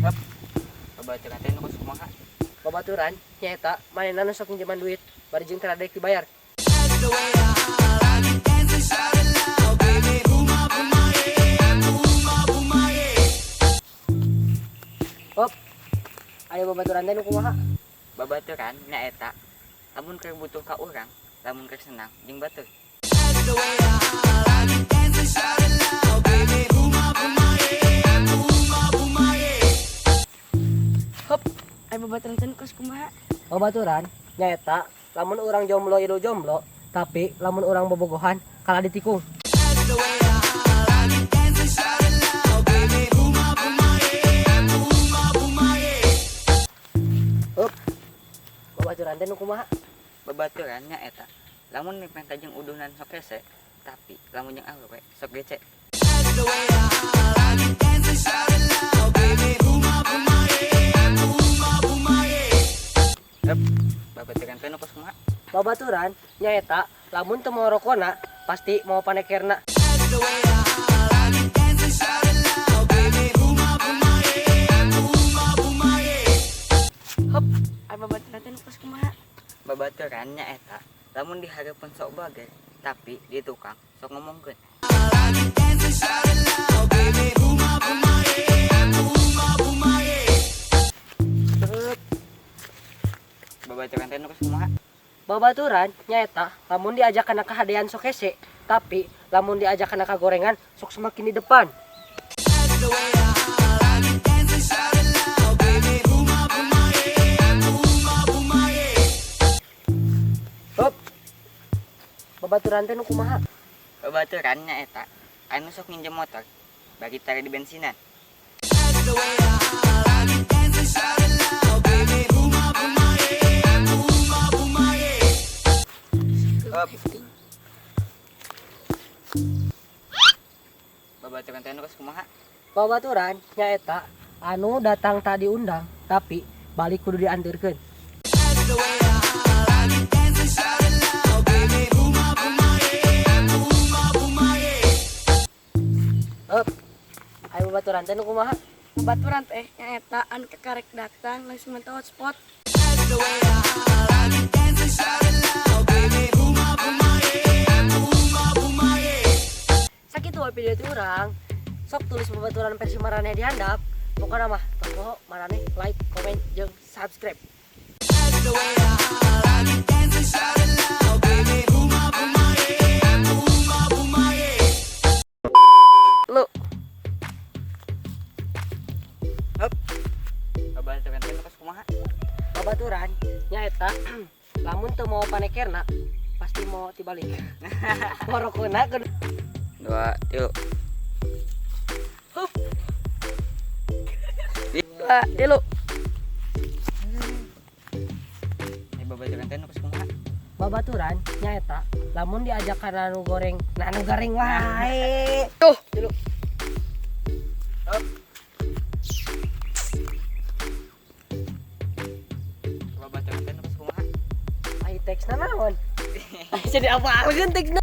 Hep. Babaturan teh nu kos kumaha? Babaturan nyaeta manehna nu sok minjeman duit bari jeung teu daek dibayar. Hop. Aya babaturan teh nu kumaha? Babaturan nyaeta lamun keur butuh ka urang, lamun keur senang jeung batur. Hop, aya babaturan teh nu kos kumaha? Babaturan nyaeta lamun urang jomblo ilu jomblo, tapi lamun urang bobogohan kalah ditikung. Hop. Babaturan teh nu kumaha? Babaturan nyaeta lamun mipenta jeung udunan sok hese, tapi lamun jeung awewe sok gece. Hep. Babaturan teh nu kos kumaha? Babaturan nyaeta lamun teu mawa rokona pasti mawa panekerna. Hop, aya babaturan teh nu kos kumaha? Babaturan nyaeta lamun dihareupeun sok bager, tapi di tukang sok ngomongkeun. Heup. Babaturan teh nu kos kumaha? Babaturan nyaeta lamun diajak kana kahadean sok hese, tapi lamun diajak kana kagorengan sok semakin di depan. Hop. Babaturan teh nu kumaha? Babaturan nyaeta anu sok nginjem motor bari tara di bensinan. Hop. Babaturan teh nu kos kumaha? Babaturan nyaeta anu datang tak diundang tapi balik kudu dianterkeun. Hop. Ayo babaturan teh nu kumaha? Babaturan teh nyaeta anu kakarek datang langsung minta hotspot. Sakitu we video ti urang. Sok tulis babaturan versi maraneh di handap. Pokona mah tong poho maraneh like, komen, jeung subscribe. Lu. Hop. Babaturan teh nu kos kumaha? Babaturan nyaeta lamun teu mawa panekerna pasti mau tibalik. Marokona kudu. 2 3. Hup. 2 3. Ai babaturan teh nu kos kumaha? Babaturan nyaeta lamun diajak kana nu goreng, nah nu goreng wae. Tuh. Tilu. Hop. Babaturan teh nu kos kumaha? Ai teksna naon? Ai jadi apalkeun teksna?